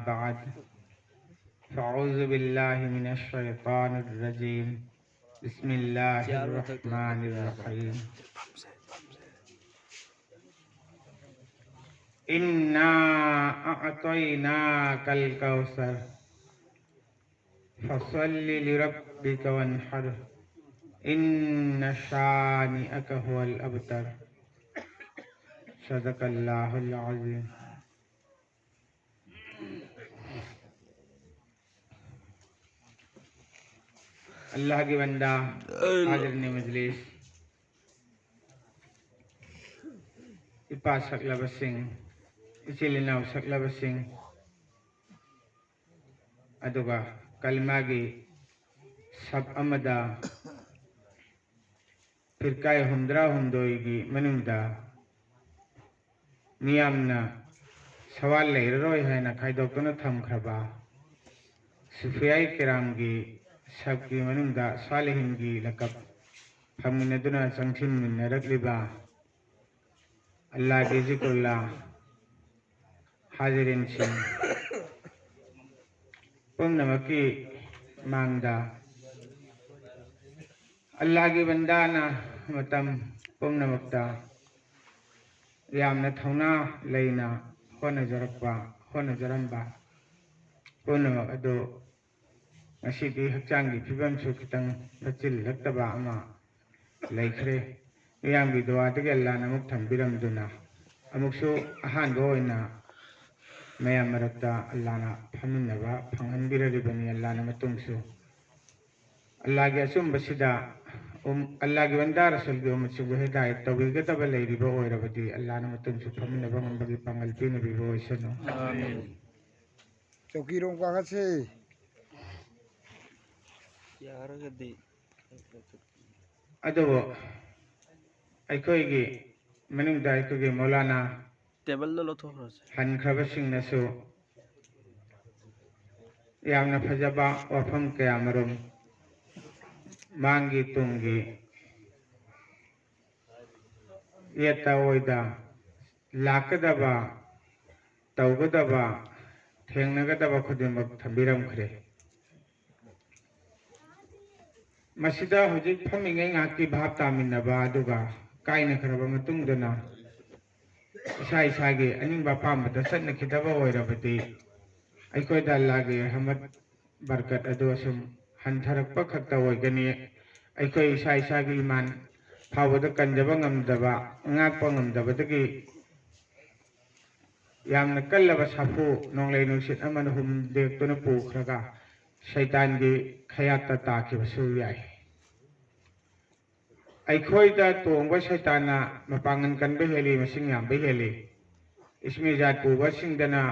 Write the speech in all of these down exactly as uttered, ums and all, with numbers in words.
بعد، فأعوذ بالله من الشيطان الرجيم. بسم الله الرحمن الرحيم. إنا أعطيناك الكوثر، فصل لربك وانحر، إن شانئك هو الأبتر. صدق الله العظيم. ꯑꯜꯂꯥꯍꯒꯤ ꯕꯟꯗꯥ, ꯍꯥꯖꯤꯔꯤꯟ ꯃꯖꯂꯤꯁ, ꯏꯄꯥ ꯁꯛꯂꯕꯁꯤꯡ, ꯏꯆꯤꯜ ꯏꯅꯥꯎ ꯁꯛꯂꯕꯁꯤꯡ, ꯑꯗꯨꯒ ꯀꯂꯤꯃꯥꯒꯤ ꯁꯞ ꯑꯃꯗ ꯐꯤꯔꯀꯥꯏ ꯍꯨꯝꯗ꯭ꯔꯥ ꯍꯨꯝꯗꯣꯏꯒꯤ ꯃꯅꯨꯡꯗ ꯃꯤꯌꯥꯝꯅ ꯁꯋꯥꯜ ꯂꯩꯔꯔꯣꯏ ꯍꯥꯏꯅ ꯈꯥꯏꯗꯣꯛꯇꯨꯅ ꯊꯝꯈ꯭ꯔꯕ ꯁꯨꯐꯤꯌꯥꯏ ꯀꯤꯔꯥꯝꯒꯤ ꯁꯞꯀꯤ ꯃꯅꯨꯡꯗ ꯁꯥꯂꯤꯍꯤꯟꯒꯤ ꯂꯀꯞ ꯐꯪꯃꯤꯟꯅꯗꯨꯅ ꯆꯪꯁꯤꯟꯃꯤꯟꯅꯔꯛꯂꯤꯕ ꯑꯜꯂꯥꯍꯒꯤ ꯖꯤꯀ꯭ꯔꯨꯜꯂꯥ ꯍꯥꯖꯤꯔꯤꯟꯁꯤꯡ ꯄꯨꯝꯅꯃꯛꯀꯤ ꯃꯥꯡꯗ ꯑꯜꯂꯥꯍꯒꯤ ꯕꯟꯗꯥꯅ ꯃꯇꯝ ꯄꯨꯝꯅꯃꯛꯇ ꯌꯥꯝꯅ ꯊꯧꯅꯥ ꯂꯩꯅ ꯍꯣꯠꯅꯖꯔꯛꯄ, ꯍꯣꯠꯅꯖꯔꯝꯕ ꯄꯨꯝꯅꯃꯛ ꯑꯗꯨ ꯉꯁꯤꯗꯤ ꯍꯛꯆꯥꯡꯒꯤ ꯐꯤꯕꯝꯁꯨ ꯈꯤꯇꯪ ꯐꯠꯆꯤꯜꯂꯛꯇꯕ ꯑꯃ ꯂꯩꯈ꯭ꯔꯦ꯫ ꯃꯤꯌꯥꯝꯒꯤ ꯗꯨꯋꯥꯗꯒꯤ ꯑꯜꯂꯥꯅ ꯑꯃꯨꯛ ꯊꯝꯕꯤꯔꯝꯗꯨꯅ ꯑꯃꯨꯛꯁꯨ ꯑꯍꯥꯟꯕ ꯑꯣꯏꯅ ꯃꯌꯥꯝ ꯃꯔꯛꯇ ꯑꯜꯂꯥꯅ ꯐꯝꯃꯤꯟꯅꯕ ꯐꯪꯍꯟꯕꯤꯔꯔꯤꯕꯅꯤ꯫ ꯑꯜꯂꯥꯅ ꯃꯇꯨꯡꯁꯨ ꯑꯜꯂꯥꯒꯤ ꯑꯆꯨꯝꯕꯁꯤꯗ, ꯎꯝ, ꯑꯜꯂꯥꯒꯤ ꯕꯟꯗꯥ ꯔꯁꯨꯜꯒꯤ ꯎꯝꯃꯠꯁꯤꯕꯨ ꯍꯤꯗꯥꯌꯠ ꯇꯧꯕꯤꯒꯗꯕ ꯂꯩꯔꯤꯕ ꯑꯣꯏꯔꯕꯗꯤ ꯑꯜꯂꯥꯅ ꯃꯇꯨꯡꯁꯨ ꯐꯝꯃꯤꯟꯅꯕ ꯉꯝꯕꯒꯤ ꯄꯥꯡꯒꯜ ꯄꯤꯅꯕꯤꯕ ꯑꯣꯏꯁꯅꯨ꯫ ꯑꯥꯃꯤꯟ꯫ ꯆꯧꯀꯤꯔꯣꯝ ꯀꯥꯈꯠꯁꯦ꯫ ꯌꯥꯔꯒꯗꯤ꯫ ꯑꯗꯨꯕꯨ ꯑꯩꯈꯣꯏꯒꯤ ꯃꯅꯨꯡꯗ ꯑꯩꯈꯣꯏꯒꯤ ꯃꯧꯂꯥꯅꯥ ꯇꯦꯕꯜꯗ ꯂꯧꯊꯣꯛꯈ꯭ꯔꯁꯦ꯫ ꯍꯟꯈ꯭ꯔꯕꯁꯤꯡꯅꯁꯨ ꯌꯥꯝꯅ ꯐꯖꯕ ꯋꯥꯐꯝ ꯀꯌꯥꯃꯔꯨꯝ ꯃꯥꯡꯒꯤ ꯇꯨꯡꯒꯤ ꯌꯦꯠꯇ ꯑꯣꯏꯗ ꯂꯥꯛꯀꯗꯕ, ꯇꯧꯒꯗꯕ ꯊꯦꯡꯅꯒꯗꯕ ꯈꯨꯗꯤꯡꯃꯛ ꯊꯝꯕꯤꯔꯝꯈ꯭ꯔꯦ꯫ ꯃꯁꯤꯗ ꯍꯧꯖꯤꯛ ꯐꯝꯃꯤꯉꯩ ꯉꯥꯏꯍꯥꯛꯀꯤ ꯚꯥꯞ ꯇꯥꯃꯤꯟꯅꯕ ꯑꯗꯨꯒ ꯀꯥꯏꯅꯈ꯭ꯔꯕ ꯃꯇꯨꯡꯗꯅ ꯏꯁꯥ ꯏꯁꯥꯒꯤ ꯑꯅꯤꯡꯕ ꯑꯄꯥꯝꯕꯗ ꯆꯠꯅꯈꯤꯗꯕ ꯑꯣꯏꯔꯕꯗꯤ ꯑꯩꯈꯣꯏꯗ ꯑꯜꯂꯥꯒꯤ ꯔꯍꯃꯠ ꯕꯔꯀꯠ ꯑꯗꯨ ꯑꯁꯨꯝ ꯍꯟꯊꯔꯛꯄ ꯈꯛꯇ ꯑꯣꯏꯒꯅꯤ꯫ ꯑꯩꯈꯣꯏ ꯏꯁꯥ ꯏꯁꯥꯒꯤ ꯏꯃꯥꯟ ꯐꯥꯎꯕꯗ ꯀꯟꯖꯕ ꯉꯝꯗꯕ, ꯉꯥꯛꯄ ꯉꯝꯗꯕꯗꯒꯤ ꯌꯥꯝꯅ ꯀꯜꯂꯕ ꯁꯥꯐꯨ ꯅꯣꯡꯂꯩ ꯅꯨꯡꯁꯤꯠ ꯑꯃꯅ ꯍꯨꯝꯗꯦꯛꯇꯨꯅ ꯄꯨꯈ꯭ꯔꯒ ꯁꯩꯇꯥꯟꯒꯤ ꯈꯌꯥꯠꯇ ꯇꯥꯈꯤꯕꯁꯨ ꯌꯥꯏ꯫ ꯑꯩꯈꯣꯏꯗ ꯇꯣꯡꯕ ꯁꯩꯇꯥꯟꯅ ꯃꯄꯥꯡꯒꯜ ꯀꯟꯕ ꯍꯦꯜꯂꯤ, ꯃꯁꯤꯡ ꯌꯥꯝꯕ ꯍꯦꯜꯂꯤ꯫ ꯏꯁꯃꯤ ꯖꯥꯠ ꯄꯨꯕꯁꯤꯡꯗꯅ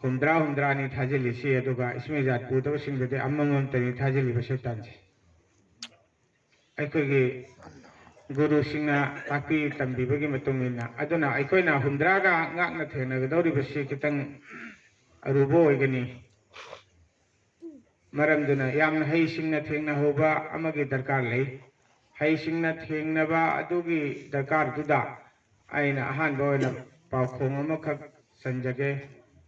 ꯍꯨꯝꯗ꯭ꯔꯥ ꯍꯨꯝꯗ꯭ꯔꯥꯅꯤ ꯊꯥꯖꯤꯜꯂꯤꯁꯤ, ꯑꯗꯨꯒ ꯏꯁꯃꯤ ꯖꯥꯠ ꯄꯨꯗꯕꯁꯤꯡꯗꯗꯤ ꯑꯃꯃꯝꯇꯅꯤ ꯊꯥꯖꯤꯜꯂꯤꯕ ꯁꯩꯇꯥꯟꯁꯦ꯫ ꯑꯩꯈꯣꯏꯒꯤ ꯒꯨꯔꯨꯁꯤꯡꯅ ꯇꯥꯛꯄꯤ ꯇꯝꯕꯤꯕꯒꯤ ꯃꯇꯨꯡ ꯏꯟꯅ꯫ ꯑꯗꯨꯅ ꯑꯩꯈꯣꯏꯅ ꯍꯨꯝꯗ꯭ꯔꯥꯒ ꯉꯥꯛꯅ ꯊꯦꯡꯅꯒꯗꯧꯔꯤꯕꯁꯤ ꯈꯤꯇꯪ ꯑꯔꯨꯕ ꯑꯣꯏꯒꯅꯤ꯫ ꯃꯔꯝꯗꯨꯅ ꯌꯥꯝꯅ ꯍꯩꯁꯤꯡꯅ ꯊꯦꯡꯅꯍꯧꯕ ꯑꯃꯒꯤ ꯗꯔꯀꯥꯔ ꯂꯩ꯫ ꯍꯩꯁꯤꯡꯅ ꯊꯦꯡꯅꯕ ꯑꯗꯨꯒꯤ ꯗꯔꯀꯥꯔꯗꯨꯗ ꯑꯩꯅ ꯑꯍꯥꯟꯕ ꯑꯣꯏꯅ ꯄꯥꯎꯈꯣꯡ ꯑꯃꯈꯛ ꯆꯟꯖꯒꯦ꯫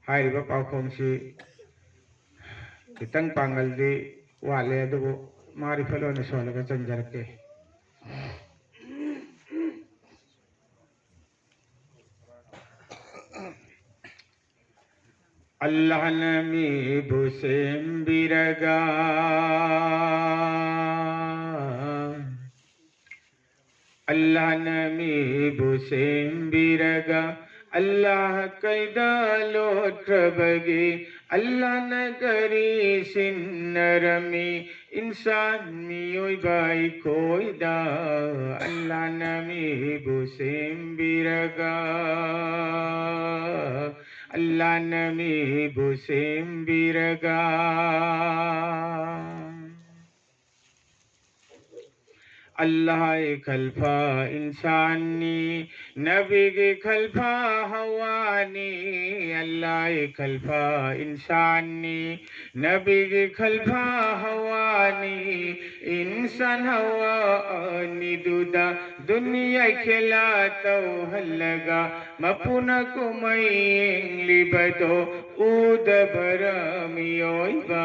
ꯍꯥꯏꯔꯤꯕ ꯄꯥꯎꯈꯣꯡꯁꯤ ꯈꯤꯇꯪ ꯄꯥꯡꯒꯜꯗꯤ ꯋꯥꯠꯂꯦ, ꯑꯗꯨꯕꯨ ꯃꯥꯔꯤꯐꯠ ꯑꯣꯏꯅ ꯁꯣꯜꯂꯒ ꯆꯟꯖꯔꯛꯀꯦ꯫ ꯑꯜꯂꯥꯍꯅ ꯃꯤꯕꯨ ꯁꯦꯝꯕꯤꯔꯒ, ꯑꯜꯂꯥꯍꯅ ꯃꯤꯕꯨ ꯁꯦꯝꯕꯤꯔꯒ, ꯑꯜꯂꯥꯍ ꯀꯩꯗ ꯂꯣꯠꯈ꯭ꯔꯕꯒꯦ? ꯑꯜꯂꯥꯍꯅ ꯀꯔꯤ ꯁꯤꯟꯅꯔꯝꯃꯤ ꯏꯟꯁꯥꯟ ꯃꯤꯑꯣꯏꯕ ꯑꯩꯈꯣꯏꯗ? ꯑꯜꯂꯥꯍꯅ ꯃꯤꯕꯨ ꯁꯦꯝꯕꯤꯔꯒ, ꯑꯜꯂꯥꯍꯅ ꯃꯤꯕꯨ ꯁꯦꯝꯕꯤꯔꯒ꯫ ꯑꯜꯂꯥꯍ ꯈꯜꯐ ꯏꯟꯁꯥꯟꯅꯤ, ꯅꯕꯤꯒꯤ ꯈꯜꯐ ꯍꯋꯥꯅꯤ꯫ ꯑꯜꯂꯥꯍ ꯈꯜꯐ ꯏꯟꯁꯥꯟꯅꯤ, ꯅꯕꯤꯒꯤ ꯈꯜꯐ ꯍꯋꯥꯅꯤ꯫ ꯏꯟꯁꯥꯟ ꯍꯋꯥ ꯑꯅꯤꯗꯨꯗ ꯗꯨꯅꯤꯌꯥ ꯈꯦꯂꯥ ꯇꯧꯍꯜꯂꯒ ꯃꯄꯨꯅ ꯀꯨꯝꯍꯩ ꯌꯦꯡꯂꯤꯕꯗꯣ ꯎꯗꯕꯔ ꯃꯤꯑꯣꯏꯕ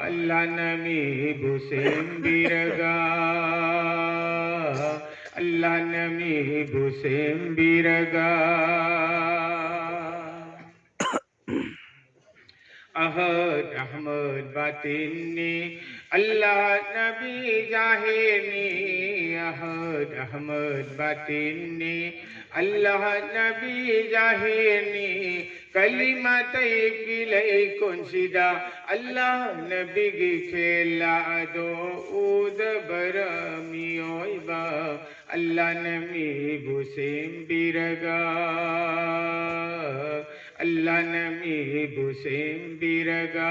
ꯑꯜꯂꯥꯅ ꯃꯤꯕꯨ ꯁꯦꯝꯕꯤꯔꯒ, ꯑꯜꯂꯥꯅ ꯃꯤꯕꯨ ꯁꯦꯝꯕꯤꯔꯒ. ꯑꯍꯗ ꯑꯍꯃꯗ ꯕꯥꯇꯤꯟꯅꯤ, ꯑꯜꯂꯥꯍ ꯅꯕꯤ ꯖꯥꯍꯤꯔꯅꯤ. ꯑꯍꯗ ꯑꯍꯃꯗ ꯕꯥꯇꯤꯟꯅꯤ, ꯑꯜꯂꯥꯍ ꯅꯕꯤ ꯖꯥꯍꯤꯔꯅꯤ. ꯀꯂꯤꯃꯥ ꯇꯩꯕꯒꯤ ꯂꯩꯀꯣꯟꯁꯤꯗ ꯑꯜꯂꯥꯍ ꯅꯕꯤꯒꯤ ꯈꯦꯂꯥ ꯑꯗꯣ ꯎꯗꯕꯔ ꯃꯤꯑꯣꯏꯕ ꯑꯜꯂꯥꯅ ꯃꯤꯕꯨ ꯁꯦꯝꯕꯤꯔꯒ, ꯑꯜꯂꯥꯅ ꯃꯤꯕꯨ ꯁꯦꯝꯕꯤꯔꯒ.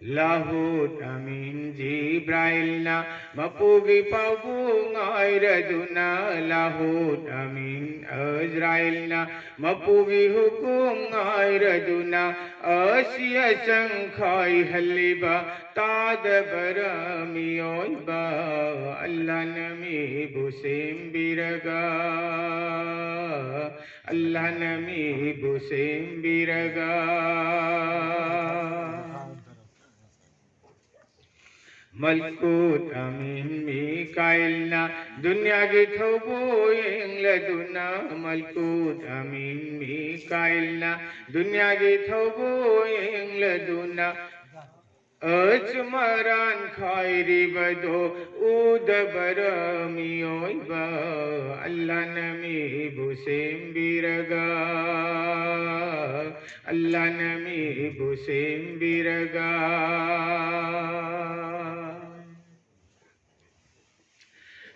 ꯂꯥꯍꯨꯠ ꯑꯃꯤꯟ ꯖꯤꯕ꯭ꯔꯥꯏꯜꯅ ꯃꯄꯨꯒꯤ ꯄꯥꯎꯕꯨ ꯉꯥꯏꯔꯗꯨꯅ, ꯂꯥꯍꯨꯠ ꯑꯃꯤꯟ ꯑꯖ꯭ꯔꯥꯏꯜꯅ ꯃꯄꯨꯒꯤ ꯍꯨꯀꯨꯝ ꯉꯥꯏꯔꯗꯨꯅ, ꯑꯁꯤ ꯑꯆꯪ ꯈꯥꯏꯍꯜꯂꯤꯕ ꯇꯥꯗꯕꯔ ꯃꯤꯑꯣꯏꯕ ꯑꯜꯂꯥꯅ ꯃꯤꯕꯨ ꯁꯦꯝꯕꯤꯔꯒ, ꯑꯜꯂꯥꯅ ꯃꯤꯕꯨ ꯁꯦꯝꯕꯤꯔꯒ. ꯃꯜꯀꯨꯠ ꯑꯃꯤꯟ ꯃꯤꯀꯥꯏꯜꯅ ꯗꯨꯅꯤꯌꯥꯒꯤ ꯊꯧꯕꯨ ꯌꯦꯡꯂꯗꯨꯅ, ꯃꯜꯀꯨꯠ ꯑꯃꯤꯟ ꯃꯤꯀꯥꯏꯜꯅ ꯗꯨꯅꯤꯌꯥꯒꯤ ꯊꯧꯕꯨ ꯌꯦꯡꯂꯗꯨꯅ, ꯑꯆꯨꯝ ꯑꯔꯥꯟ ꯈꯥꯏꯔꯤꯕꯗꯣ ꯎꯗꯕꯔ ꯃꯤꯑꯣꯏꯕ ꯑꯜꯂꯥꯅ ꯃꯤꯕꯨ ꯁꯦꯝꯕꯤꯔꯒ, ꯑꯜꯂꯥꯅ ꯃꯤꯕꯨ ꯁꯦꯝꯕꯤꯔꯒ.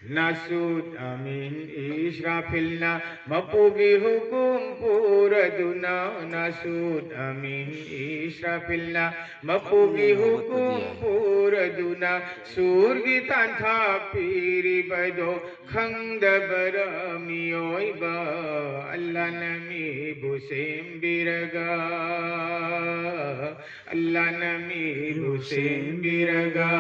ꯅꯥꯁꯨꯠ ꯑꯃꯤꯟ ꯏꯁ꯭ꯔꯥꯐꯤꯜꯅ ꯃꯄꯨꯒꯤ ꯍꯨꯀꯨꯝ ꯄꯨꯔꯗꯨꯅ, ꯅꯥꯁꯨꯠ ꯑꯃꯤꯟ ꯏꯁ꯭ꯔꯥꯐꯤꯜꯅ ꯃꯄꯨꯒꯤ ꯍꯨꯀꯨꯝ ꯄꯨꯔꯗꯨꯅ, ꯁꯨꯔꯒꯤ ꯇꯥꯟꯊꯥ ꯄꯤꯔꯤꯕꯗꯣ ꯈꯪꯗꯕꯔ ꯃꯤꯑꯣꯏꯕ ꯑꯜꯂꯥꯅ ꯃꯤꯕꯨ ꯁꯦꯝꯕꯤꯔꯒ, ꯑꯜꯂꯥꯅ ꯃꯤꯕꯨ ꯁꯦꯝꯕꯤꯔꯒ.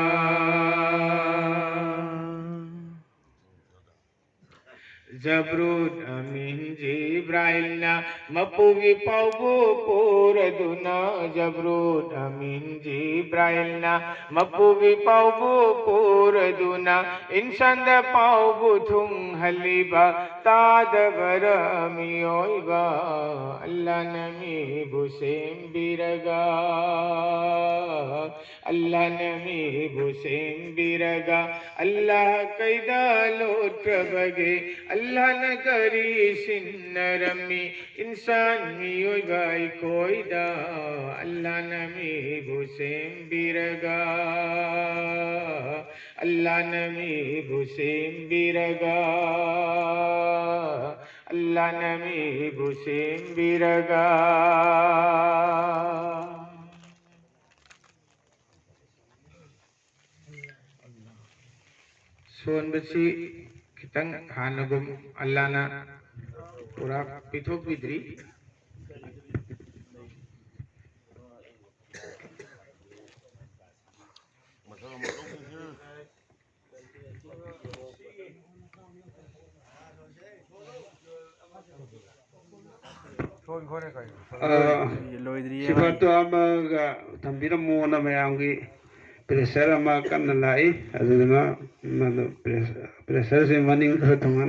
ꯖꯕ꯭ꯔꯨꯠ ꯑꯃꯤꯟ ꯖꯤꯕ꯭ꯔꯥꯏꯜꯅ ꯃꯄꯨꯒꯤ ꯄꯥꯎꯕꯨ ꯄꯨꯔꯗꯨꯅ, ꯖꯕ꯭ꯔꯨꯠ ꯑꯃꯤꯟ ꯖꯤꯕ꯭ꯔꯥꯏꯜꯅ ꯃꯄꯨꯒꯤ ꯄꯥꯎꯕꯨ ꯄꯨꯔꯗꯨꯅ, ꯏꯟꯁꯥꯟꯗ ꯄꯥꯎꯕꯨ ꯊꯨꯡꯍꯜꯂꯤꯕ ꯇꯥꯗꯕꯔ ꯃꯤꯑꯣꯏꯕ? ꯑꯜꯂꯥꯅ ꯃꯤꯕꯨ ꯁꯦꯝꯕꯤꯔꯒ, ꯑꯜꯂꯥꯅ ꯃꯤꯕꯨ ꯁꯦꯝꯕꯤꯔꯒ, ꯑꯜꯂꯥ ꯀꯩꯗ ꯂꯣꯠꯈ꯭ꯔꯕꯒꯦ? ꯑꯜꯂꯥꯅ ꯀꯔꯤ ꯁꯤꯟꯅꯔꯝꯃꯤ ꯏꯟꯁꯥꯟ ꯃꯤꯑꯣꯏꯕ ꯑꯩꯈꯣꯏꯗ? ꯑꯜꯂꯥꯅ ꯃꯤꯕꯨ ꯁꯦꯝꯕꯤꯔꯒ, ꯑꯜꯂꯥꯅ ꯃꯤꯕꯨ ꯁꯦꯝꯕꯤꯔꯒ, ꯑꯜꯂꯥꯅ ꯃꯤꯕꯨ ꯁꯦꯝꯕꯤꯔꯒ꯫ ꯁꯣꯟꯕꯁꯤ ꯈꯤꯇꯪ ꯍꯥꯟꯅꯒꯨꯝ ꯑꯜꯂꯥꯅ ꯄꯨꯔꯥ ꯄꯤꯊꯣꯛꯄꯤꯗ꯭ꯔꯤ꯫ ꯑ, ꯂꯣꯏꯗ꯭ꯔꯤꯌꯦ꯫ ꯁꯤꯐꯥꯠꯇꯣ ꯑꯃꯒ ꯊꯝꯕꯤꯔꯝꯃꯣꯅ ꯃꯌꯥꯝꯒꯤ pressure ꯑꯃ ꯀꯟꯅ ꯂꯥꯛꯏ꯫ ꯑꯗꯨꯗꯨꯅ ꯃꯗꯨ pressure, pressureꯁꯦ ꯃꯅꯤꯡ ꯈꯔ ꯊꯨꯡꯍꯟ